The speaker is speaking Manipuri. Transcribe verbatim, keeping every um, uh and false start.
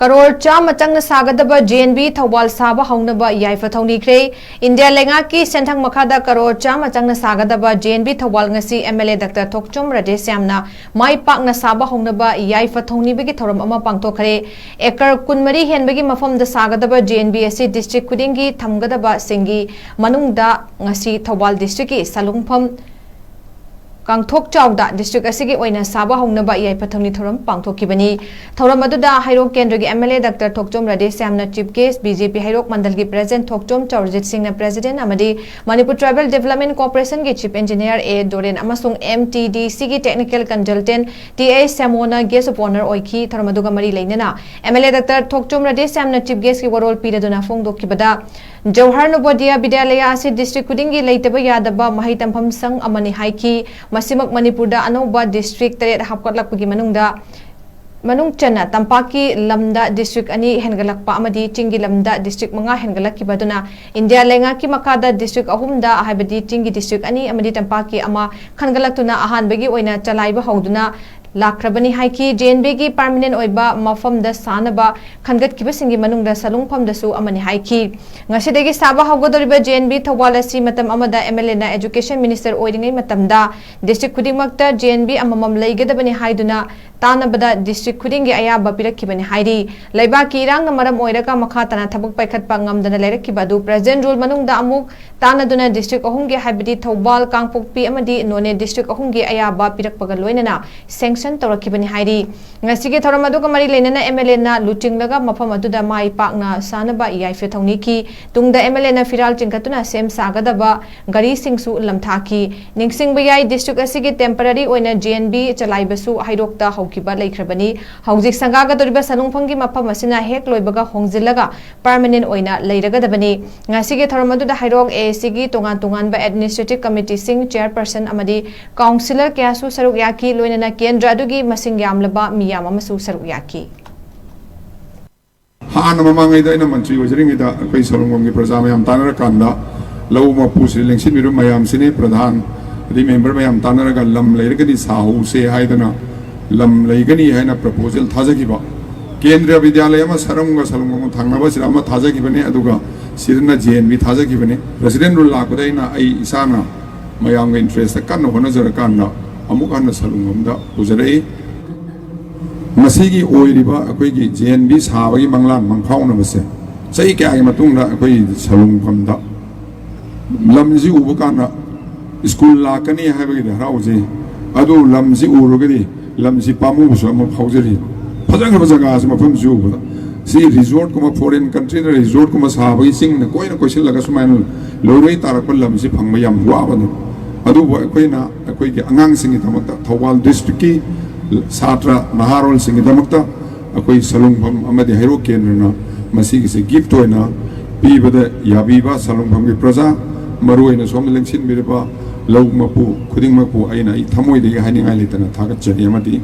ꯀꯔꯣꯔ ꯆꯥꯝꯃ ꯆꯪꯅ ꯁꯥꯒꯗꯕ ꯖꯦ ꯑꯦꯟ ꯕꯤ ꯊꯧꯕꯥꯜ ꯁꯥꯕ ꯍꯧꯅꯕ ꯌꯥꯏꯐ ꯊꯧꯅꯤꯈ꯭ꯔꯦ꯫ ꯏꯟꯗꯤꯌꯥ ꯂꯩꯉꯥꯛꯀꯤ ꯁꯦꯟꯊꯪ ꯃꯈꯥꯗ ꯀꯔꯣꯔ ꯆꯥꯝꯃ ꯆꯪꯅ ꯁꯥꯒꯗꯕ ꯖꯦ ꯑꯦꯟ ꯕꯤ ꯊꯧꯕꯥꯜ ꯉꯁꯤ M L A doctor Thokchom ꯔꯥꯙꯦꯁ꯭ꯌꯥꯝꯅ ꯃꯥꯏ ꯄꯥꯛꯅ ꯁꯥꯕ ꯍꯧꯅꯕ ꯌꯥꯏꯐ ꯊꯧꯅꯤꯕꯒꯤ ꯊꯧꯔꯝ ꯑꯃ ꯄꯥꯡꯊꯣꯛꯈ꯭ꯔꯦ꯫ ꯑꯦꯀꯔ ꯀꯨꯟꯃꯔꯤ ꯍꯦꯟꯕꯒꯤ ꯃꯐꯝꯗ ꯁꯥꯒꯗꯕ ꯖꯦ ꯑꯦꯟ ꯕꯤ ꯑꯁꯤ ꯗꯤꯁꯇ꯭ꯔꯤꯛ ꯈꯨꯗꯤꯡꯒꯤ ꯊꯝꯒꯗꯕꯁꯤꯡꯒꯤ ꯃꯅꯨꯡꯗ ꯉꯁꯤ ꯊꯧꯕꯥꯜ ꯗꯤꯁꯇ꯭ꯔꯤꯛꯀꯤ ꯁꯂꯨꯡꯐꯝ ꯀꯥꯡꯊꯣꯛꯆꯥꯎꯗ ꯗꯤꯁꯇ꯭ꯔꯤꯛ ꯑꯁꯤꯒꯤ ꯑꯣꯏꯅ ꯁꯥꯕ ꯍꯧꯅꯕ ꯌꯥꯏꯐ ꯊꯧꯅꯤ ꯊꯧꯔꯝ ꯄꯥꯡꯊꯣꯛꯈꯤꯕꯅꯤ꯫ ꯊꯧꯔꯝ ꯑꯗꯨꯗ ꯍꯩꯔꯣꯛ ꯀꯦꯟꯗ꯭ꯔꯒꯤ M L A doctor Thokchom ꯔꯥꯙꯦꯁ꯭ꯌꯥꯝꯅ chief guest, B J P Heirok ꯃꯟꯗꯜꯒꯤ ꯄ꯭ꯔꯦꯁꯤꯗꯦꯟꯠ ꯊꯣꯛꯆꯣꯝ ꯆꯧꯔꯖꯤꯠ ꯁꯤꯡꯅ ꯄ꯭ꯔꯦꯁꯤꯗꯦꯟꯠ ꯑꯃꯗꯤ ꯃꯅꯤꯄꯨꯔ ꯇ꯭ꯔꯥꯏꯕꯦꯜ ꯗꯤꯕꯦꯂꯞꯃꯦꯟꯠ ꯀꯣꯔꯄꯣꯔꯦꯁꯟꯒꯤ ꯆꯤꯐ ꯏꯟꯖꯤꯅꯤꯌꯔ ꯑꯦ ꯗꯣꯔꯦꯟ ꯑꯃꯁꯨꯡ ꯑꯦꯝ ꯇꯤ ꯗꯤ ꯁꯤꯒꯤ ꯇꯦꯛꯅꯤꯀꯦꯜ ꯀꯟꯁꯜꯇꯦꯟꯠ ꯇꯤ ꯑꯩꯆ ꯁꯦꯃꯣꯅ ꯒꯦꯁ꯭ꯠ ꯑꯣꯐ ꯑꯣꯅꯔ ꯑꯣꯏꯈꯤ꯫ ꯊꯧꯔꯝ ꯑꯗꯨꯒ ꯃꯔꯤ ꯂꯩꯅꯅ M L A doctor Thokchom ꯔꯥꯙꯦꯁ꯭ꯌꯥꯝꯅ ꯆꯤꯐ ꯒꯦꯁ꯭ꯠꯀꯤ ꯋꯥꯔꯣꯜ ꯄꯤꯔꯗꯨꯅ ꯐꯣꯡꯗꯣꯛꯈꯤꯕꯗ, ꯖꯋꯥꯍꯔ ꯅꯕꯣꯗꯤꯌꯥ ꯕꯤꯗ꯭ꯌꯥꯂꯌꯥ ꯑꯁꯤ ꯗꯤꯁꯇ꯭ꯔꯤꯛ ꯈꯨꯗꯤꯡꯒꯤ ꯂꯩꯇꯕ ꯌꯥꯗꯕ ꯃꯍꯩ ꯇꯝꯐꯝ ꯁꯪ ꯑꯃꯅꯤ ꯍꯥꯏꯈꯤ꯫ ꯃꯁꯤꯃꯛ ꯃꯅꯤꯄꯨꯔꯗ ꯑꯅꯧꯕ ꯗꯤꯁꯇ꯭ꯔꯤꯛ ꯇꯔꯦꯠ ꯍꯥꯞꯀꯠꯂꯛꯄꯒꯤ ꯃꯅꯨꯡꯗ, ꯃꯅꯨꯡ ꯆꯟꯅ ꯇꯝꯄꯥꯛꯀꯤ ꯂꯝꯗ ꯗꯤꯁꯇ꯭ꯔꯤꯛ ꯑꯅꯤ ꯍꯦꯟꯒꯠꯂꯛꯄ ꯑꯃꯗꯤ ꯆꯤꯡꯒꯤ ꯂꯝꯗ ꯗꯤꯁꯇ꯭ꯔꯤꯛ ꯃꯉꯥ ꯍꯦꯟꯒꯠꯂꯛꯈꯤꯕ ꯑꯗꯨꯅ ꯏꯟꯗꯤꯌꯥ ꯂꯩꯉꯥꯛꯀꯤ ꯃꯈꯥꯗ ꯗꯤꯁꯇ꯭ꯔꯤꯛ ꯑꯍꯨꯝꯗ, ꯍꯥꯏꯕꯗꯤ ꯆꯤꯡꯒꯤ ꯗꯤꯁꯇ꯭ꯔꯤꯛ ꯑꯅꯤ ꯑꯃꯗꯤ ꯇꯝꯄꯥꯛꯀꯤ ꯑꯃ ꯈꯟꯒꯠꯂꯛꯇꯨꯅ ꯑꯍꯥꯟꯕꯒꯤ ꯑꯣꯏꯅ ꯆꯂꯥꯏꯕ ꯍꯧꯗꯨꯅ ꯂꯥꯛꯈ꯭ꯔꯕꯅꯤ ꯍꯥꯏꯈꯤ꯫ ꯖꯦ ꯑꯦꯟ ꯕꯤꯒꯤ ꯄꯔꯃꯅꯦꯟꯠ ꯑꯣꯏꯕ ꯃꯐꯝꯗ ꯁꯥꯅꯕ ꯈꯟꯒꯠꯈꯤꯕꯁꯤꯡꯒꯤ ꯃꯅꯨꯡꯗ ꯁꯂꯨꯡꯐꯝꯗꯁꯨ ꯑꯃꯅꯤ ꯍꯥꯏꯈꯤ꯫ ꯉꯁꯤꯗꯒꯤ ꯁꯥꯕ ꯍꯧꯒꯗꯧꯔꯤꯕ ꯖꯦ ꯑꯦꯟ ꯕꯤ ꯊꯧꯕꯥꯜ ꯑꯁꯤ ꯃꯇꯝ ꯑꯃꯗ ꯑꯦꯝ ꯑꯦꯜ ꯑꯦꯅ ꯑꯦꯖꯨꯀꯦꯁꯟ ꯃꯤꯅꯤꯁꯇꯔ ꯑꯣꯏꯔꯤꯉꯩ ꯃꯇꯝꯗ ꯗꯤꯁꯇ꯭ꯔꯤꯛ ꯈꯨꯗꯤꯡꯃꯛꯇ ꯖꯦ ꯑꯦꯟ ꯕꯤ ꯑꯃꯃꯝ ꯂꯩꯒꯗꯕꯅꯤ ꯍꯥꯏꯗꯨꯅ ꯇꯥꯟꯅꯕꯗ ꯗꯤꯁꯇ꯭ꯔꯤꯛ ꯈꯨꯗꯤꯡꯒꯤ ꯑꯌꯥꯕ ꯄꯤꯔꯛꯈꯤꯕꯅꯤ ꯍꯥꯏꯔꯤ꯫ ꯂꯩꯕꯥꯛꯀꯤ ꯏꯔꯥꯡꯅ ꯃꯔꯝ ꯑꯣꯏꯔꯒ ꯃꯈꯥ ꯇꯥꯅ ꯊꯕꯛ ꯄꯥꯏꯈꯠꯄ ꯉꯝꯗꯅ ꯂꯩꯔꯛꯈꯤꯕ ꯑꯗꯨ ꯄ꯭ꯔꯖꯦꯟꯠ ꯔꯨꯜ ꯃꯅꯨꯡꯗ ꯑꯃꯨꯛ ꯇꯥꯟꯅꯗꯨꯅ ꯗꯤꯁꯇ꯭ꯔꯤꯛ ꯑꯍꯨꯝꯒꯤ, ꯍꯥꯏꯕꯗꯤ ꯊꯧꯕꯥꯜ, ꯀꯥꯡꯄꯣꯛꯄꯤ ꯑꯃꯗꯤ ꯅꯣꯅꯦ ꯗꯤꯁꯇ꯭ꯔꯤꯛ ꯑꯍꯨꯝꯒꯤ ꯑꯌꯥꯕ ꯄꯤꯔꯛꯄꯒ ꯂꯣꯏꯅꯅ ꯁꯦꯡꯁꯟ ꯇꯧꯔꯛꯈꯤꯕꯅꯤ ꯍꯥꯏꯔꯤ꯫ ꯉꯁꯤꯒꯤ ꯊꯧꯔꯝ ꯑꯗꯨꯒ ꯃꯔꯤ ꯂꯩꯅꯅ ꯑꯦꯝ ꯑꯦꯜ ꯑꯦꯅ ꯂꯨꯆꯤꯡꯂꯒ ꯃꯐꯝ ꯑꯗꯨꯗ ꯃꯥꯏ ꯄꯥꯛꯅ ꯁꯥꯅꯕ ꯌꯥꯏꯐ ꯊꯧꯅꯤꯈꯤ꯫ ꯇꯨꯡꯗ ꯑꯦꯝ ꯑꯦꯜ ꯑꯦꯅ ꯐꯤꯔꯥꯜ ꯆꯤꯡꯈꯠꯇꯨꯅ ꯁꯦꯝ ꯁꯥꯒꯗꯕ ꯒꯥꯔꯤꯁꯤꯡꯁꯨ ꯂꯝꯊꯥꯈꯤ꯫ ꯅꯤꯡꯁꯤꯡꯕ ꯌꯥꯏ, ꯗꯤꯁꯇ꯭ꯔꯤꯛ ꯑꯁꯤꯒꯤ ꯇꯦꯝꯄꯔꯔꯤ ꯑꯣꯏꯅ ꯖꯦ ꯑꯦꯟ ꯕꯤ ꯆꯂꯥꯏꯕꯁꯨ ꯍꯩꯔꯣꯛꯇ ꯍꯧꯈꯤꯕ ꯂꯩꯈ꯭ꯔꯕꯅꯤ꯫ ꯍꯧꯖꯤꯛ ꯁꯪꯒꯥꯒꯗꯧꯔꯤꯕ ꯁꯂꯨꯡꯐꯝꯒꯤ ꯃꯐꯝ ꯑꯁꯤꯅ ꯍꯦꯛ ꯂꯣꯏꯕꯒ ꯍꯣꯡꯖꯤꯜꯂꯒ ꯄꯔꯃꯅꯦꯟꯠ ꯑꯣꯏꯅ ꯂꯩꯔꯒꯗꯕꯅꯤ꯫ ꯉꯁꯤꯒꯤ ꯊꯧꯔꯝ ꯑꯗꯨꯗ ꯍꯩꯔꯣꯛ ꯑꯦ ꯑꯦ ꯁꯤꯒꯤ ꯇꯣꯉꯥꯟ ꯇꯣꯉꯥꯟꯕ ꯑꯦꯗꯃꯤꯅꯤꯁꯇ꯭ꯔꯦꯇꯤꯚ ꯀꯃꯤꯇꯤꯁꯤꯡ, ꯆꯦꯌꯔꯄꯔꯁꯟ ꯑꯃꯗꯤ ꯀꯥꯎꯟꯁꯤꯂꯔ ꯀꯌꯥꯁꯨ ꯁꯔꯨꯛ ꯌꯥꯈꯤ, ꯂꯣꯏꯅꯅ ꯀꯦꯟꯗ꯭ꯔ ꯑꯗꯨꯒꯤ ꯃꯁꯤꯡ ꯌꯥꯝꯂꯕ ꯃꯤꯌꯥꯝ ꯑꯃꯁꯨ ꯁꯔꯨꯛ ꯌꯥꯈꯤ꯫ ꯍꯥꯟꯅ ꯃꯃꯥꯡꯉꯩꯗ ꯑꯩꯅ ꯃꯟꯇ꯭ꯔꯤ ꯑꯣꯏꯖꯔꯤꯉꯩꯗ ꯑꯩꯈꯣꯏ ꯁꯂꯨꯡꯐꯝꯒꯤ ꯄ꯭ꯔꯖꯥ ꯃꯌꯥꯝ ꯇꯥꯟꯅꯔꯀꯥꯟꯗ ꯂꯧ ꯃꯄꯨꯁꯤ ꯂꯦꯡꯁꯤꯟꯕꯤꯔꯤꯕ ꯃꯌꯥꯝꯁꯤꯅꯤ, ꯄ꯭ꯔꯙꯥꯟ ꯑꯗꯩ ꯃꯦꯝꯕꯔ ꯃꯌꯥꯝ ꯇꯥꯟꯅꯔꯒ ꯂꯝ ꯂꯩꯔꯒꯗꯤ ꯁꯥꯍꯧꯁꯦ ꯍꯥꯏꯗꯅ ꯂꯝ ꯂꯩꯒꯅꯤ ꯍꯥꯏꯅ ꯄ꯭ꯔꯄꯣꯖꯦꯜ ꯊꯥꯖꯈꯤꯕ꯫ ꯀꯦꯟꯗ꯭ꯔꯤꯌꯥ ꯕꯤꯗ꯭ꯌꯥꯂꯌ ꯑꯃ ꯁꯔꯝꯒ ꯁꯂꯨꯡꯕꯝꯒ ꯊꯪꯅꯕꯁꯤꯗ ꯑꯃ ꯊꯥꯖꯈꯤꯕꯅꯤ, ꯑꯗꯨꯒ ꯁꯤꯗꯅ ꯖꯦ ꯑꯦꯟ ꯕꯤ ꯊꯥꯖꯈꯤꯕꯅꯤ꯫ ꯄ꯭ꯔꯁꯤꯗꯦꯟ ꯔꯨꯜ ꯂꯥꯛꯄꯗ ꯑꯩꯅ ꯑꯩ ꯏꯁꯥꯅ ꯃꯌꯥꯝꯒ ꯏꯟꯇꯔꯦꯁꯇ ꯀꯟꯅ ꯍꯣꯠꯅꯖꯔꯀꯥꯟꯗ ꯑꯃꯨꯛ ꯍꯟꯅ ꯁꯂꯨꯡꯕꯝꯗ ꯄꯨꯖꯔꯛꯏ꯫ ꯃꯁꯤꯒꯤ ꯑꯣꯏꯔꯤꯕ ꯑꯩꯈꯣꯏꯒꯤ ꯖꯦ ꯑꯦꯟ ꯕꯤ ꯁꯥꯕꯒꯤ ꯃꯪꯂꯥꯟ ꯃꯪꯐꯥꯎꯅꯕꯁꯦ ꯆꯍꯤ ꯀꯌꯥꯒꯤ ꯃꯇꯨꯡꯗ ꯑꯩꯈꯣꯏ ꯁꯂꯨꯡꯕꯝꯗ ꯂꯝꯁꯤ ꯎꯕ ꯀꯥꯟꯗ ꯁ꯭ꯀꯨꯜ ꯂꯥꯛꯀꯅꯤ ꯍꯥꯏꯕꯒꯤꯗꯤ ꯍꯔꯥꯎꯖꯩ꯫ ꯑꯗꯨ ꯂꯝꯁꯤ ꯎꯔꯒꯗꯤ ꯂꯝꯁꯤ ꯄꯥꯝꯃꯨꯕꯁꯨ ꯑꯃ ꯐꯥꯎꯖꯔꯤ꯫ ꯐꯖꯈ꯭ꯔꯕ ꯖꯒꯥꯁꯤ ꯃꯐꯝꯁꯤ ꯎꯕꯗ꯫ ꯁꯤ ꯔꯤꯖꯣꯔꯠꯀꯨꯝꯕ, ꯐꯣꯔꯦꯟ ꯀꯟꯇ꯭ꯔꯤꯗ ꯔꯤꯖꯣꯔꯠꯀꯨꯝꯕ ꯁꯥꯕꯒꯤ ꯆꯤꯡꯅ ꯀꯣꯏꯅ ꯀꯣꯏꯁꯤꯜꯂꯒ ꯁꯨꯃꯥꯏꯅ ꯂꯣꯏꯔꯣꯏ ꯇꯥꯔꯛꯄ ꯂꯝꯁꯤ ꯐꯪꯕ ꯌꯥꯝ ꯋꯥꯕꯅꯤ꯫ ꯑꯗꯨꯕꯨ ꯑꯩꯈꯣꯏꯅ ꯑꯩꯈꯣꯏꯒꯤ ꯑꯉꯥꯡꯁꯤꯡꯒꯤꯗꯃꯛꯇ, ꯊꯧꯕꯥꯜ ꯗꯤꯁꯇ꯭ꯔꯤꯛꯀꯤ ꯁꯥꯇ꯭ꯔ ꯅꯍꯥꯔꯣꯜꯁꯤꯡꯒꯤꯗꯃꯛꯇ ꯑꯩꯈꯣꯏ ꯁꯂꯨꯡꯐꯝ ꯑꯃꯗꯤ ꯍꯩꯔꯣꯛ ꯀꯦꯟꯗ꯭ꯔꯅ ꯃꯁꯤꯒꯤꯁꯦ ꯒꯤꯐꯠ ꯑꯣꯏꯅ ꯄꯤꯕꯗ ꯌꯥꯕꯤꯕ ꯁꯂꯨꯡꯐꯝꯒꯤ ꯄ꯭ꯔꯖꯥ, ꯃꯔꯨꯑꯣꯏꯅ ꯁꯣꯝꯗ ꯂꯦꯡꯁꯤꯟꯕꯤꯔꯤꯕ ꯂꯧ ꯃꯄꯨ ꯈꯨꯗꯤꯡꯃꯛꯄꯨ ꯑꯩꯅ ꯑꯩ ꯊꯃꯣꯏꯗꯒꯤ ꯍꯥꯏꯅꯤꯡꯉꯥꯏ ꯂꯩꯇꯅ ꯊꯥꯒꯠꯆꯔꯤ ꯑꯃꯗꯤ